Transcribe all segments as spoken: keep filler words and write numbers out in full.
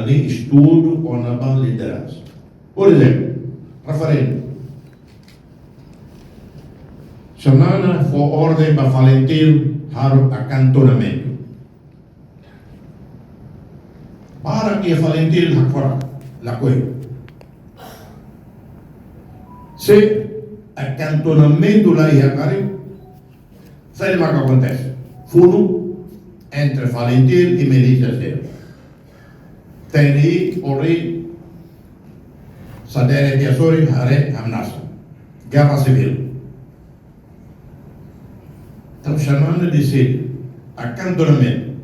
Estudu kona-ba lideransa. Por ezemplu, referendu. Xanana fó orden ba FALINTIL halo akantonamentu. Para ke FALINTIL hakfodak, lakohi. Se akantonamentu la iha karik, saida mak akontese? Funu entre FALINTIL i milísia seluk. TNI, Polri, sadere tiha sorin, haree hamnasa. Gerra sivíl. Entaun, Xanana deside akantonamentu.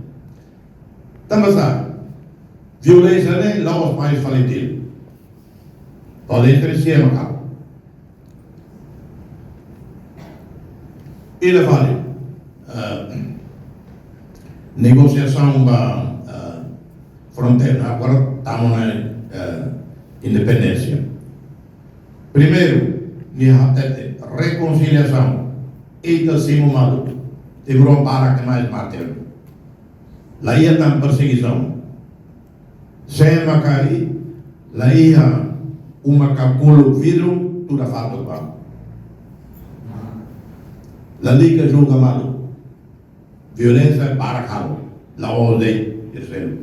Tanba sá? Violénsia ne'e la'ós mais FALINTIL. Violénsia ne'e sé mak halo? Ida fali, eh, negosiasaun ba, eh, fronteira, agora tama ona, eh, independénsia. Primeiru, nia hatete rekonsiliasaun, ita simu malu, timoroan barak demais mate. La iha tan persegisaun. Sé mak harii, la iha uma ka kulu vidru, tuda fatuk ba. Lalika julga malu. Violénsia barak halo, la'ós de'it ida seluk.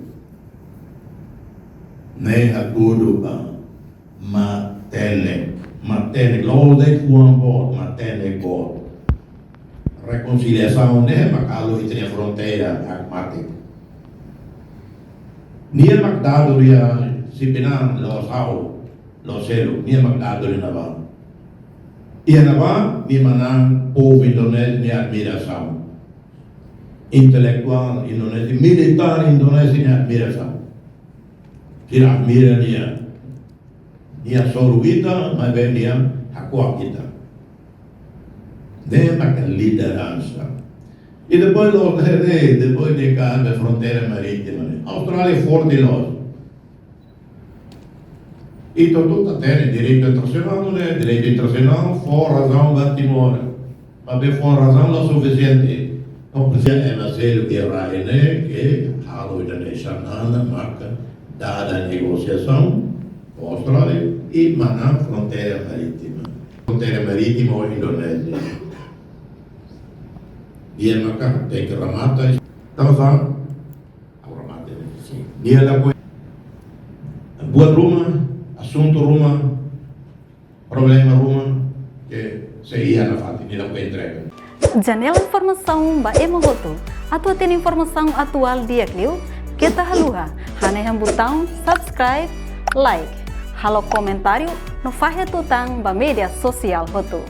Ne'e hatudu ba matenek, matenek, la'ós de'it fuan boot, matenek boot. Rekonsiliasaun ne'e mak halo ita-nia fronteira hakmatek. Nia mak dadu iha Sipinang, la'ós ha'u, la'ós seluk, nia mak dadu iha ne'ebá. Iha ne'ebá, nia manán povu Indonézia nia admirasaun. Intelektuál Indonézia, militár Indonézia nia admirasaun. Sira admira nia. Nia hasoru ita, maibé nia hakuak ita. Ne'e mak lideransa. I depois loos, depois de kaer ba fronteira marítima ne'e. Austrália forte loos. I ita hotu hatene direitu internasionál ne'e, direitu internasionál fó razaun ba Timor. Maibé fó razaun la sufisiente. Entaun presiza ema seluk iha rai ne'e ke halo ida-ne'e, Xanana maka dada negosiasaun ho Austrália i manán fronteira marítima. Fronteira marítima ho Indonézia. Nia maka tenke remata. Tanba sá? Agora mate, sim. Nia lakohi. Buat ruma, asuntu ruma, problema ruma ke sei iha nafatin, nia lakohi entrega. Janela informasaun ba ema hotu. Atu hatene informasaun atuál di'ak liu, keta haluha hanehan butaun subscribe, like, halo komentáriu no fahe tutan ba média sosiál hotu.